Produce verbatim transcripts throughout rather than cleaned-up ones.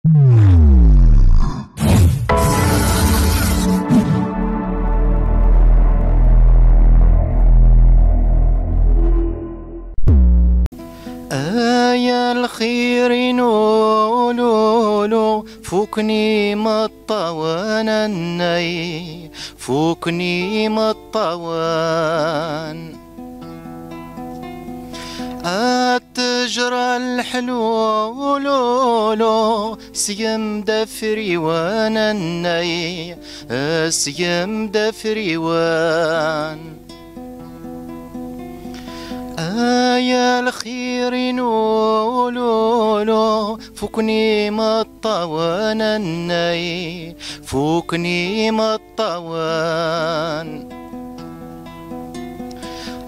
Ay alxir-inu, lulu, fuken imeṭṭawen annay, fuken imeṭṭawen. Ad tejra leḥlu, lulu, sgem-d afriwen annay, sgem-d afriwen. Ay alxir-inu, lulu, fuken imeṭṭawen annay, fuken imeṭṭawen.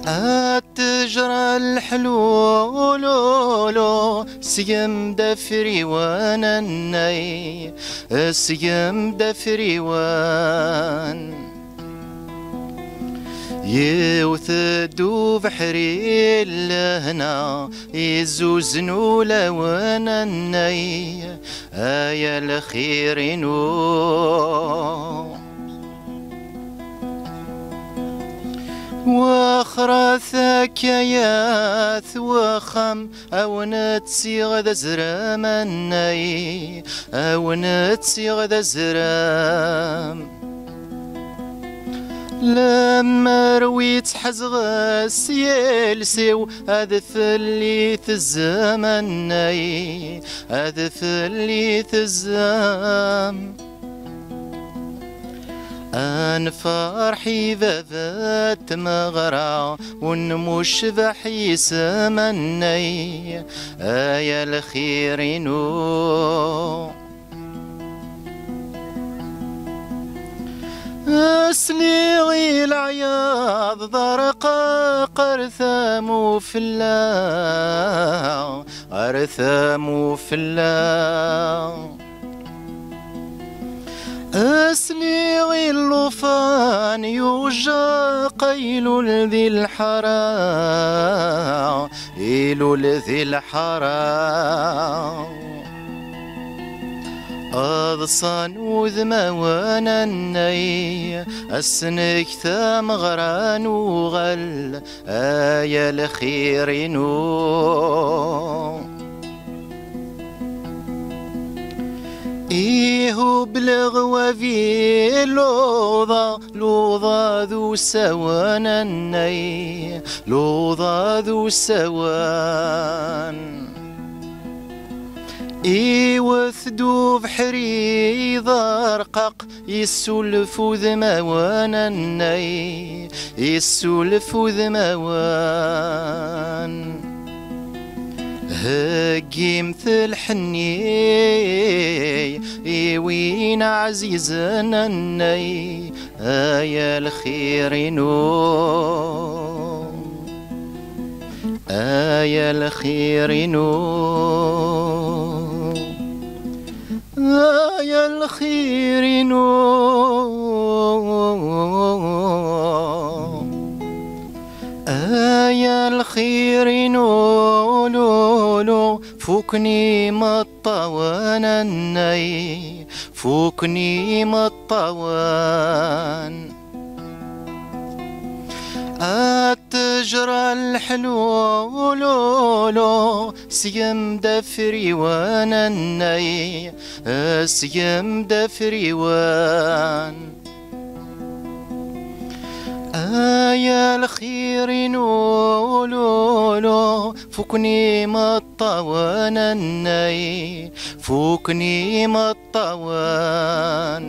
Ad tejra leḥlu, lulu, sgem-d afriwen annay, sgem-d afriwen. Yewwet-d ubeḥri lehna, izzuzen ulawen annay, ay alxir-inu. Wexxrat akka yat wexxam, awen-tsiɣ d azrem annay, awen-tsiɣ d azrem. Lemmer wi ttḥezɣes s yiles-iw, ad fell-i tezzem annay, ad fell-i tezzem. Anferḥ i baba tmeɣra, unmucbeḥ yisem annay, ay alxir-inu. Asliɣ i leɛyaḍ d arqaq ar tamufella, ar tamufella. Asliɣ i llufan yujjaq, ilul di lḥara, ilul di lḥara. Ḍsan wudmawen annay, ass-nek tameɣra n uɣal, ay alxir-inu. Ihubleɣ wabi luḍa, luḍa d usawen annay, luḍa d usawen. Iwet-d ubeḥri d arqaq, issulef udmawen annay, issulef udmawen. Heggimt lḥenni i win ɛzizen annay, ay alxir-inu, ay alxir-inu. Ay alxir-inu, ay alxir-inu, lulu, fuken imeṭṭawen annay, fuken imeṭṭawen. Ad tejra leḥlu, lulu, sgem-d afriwen annay, sgem-d afriwen. Ay alxir-inu, lulu, fuken imeṭṭawen annay, fuken imeṭṭawen.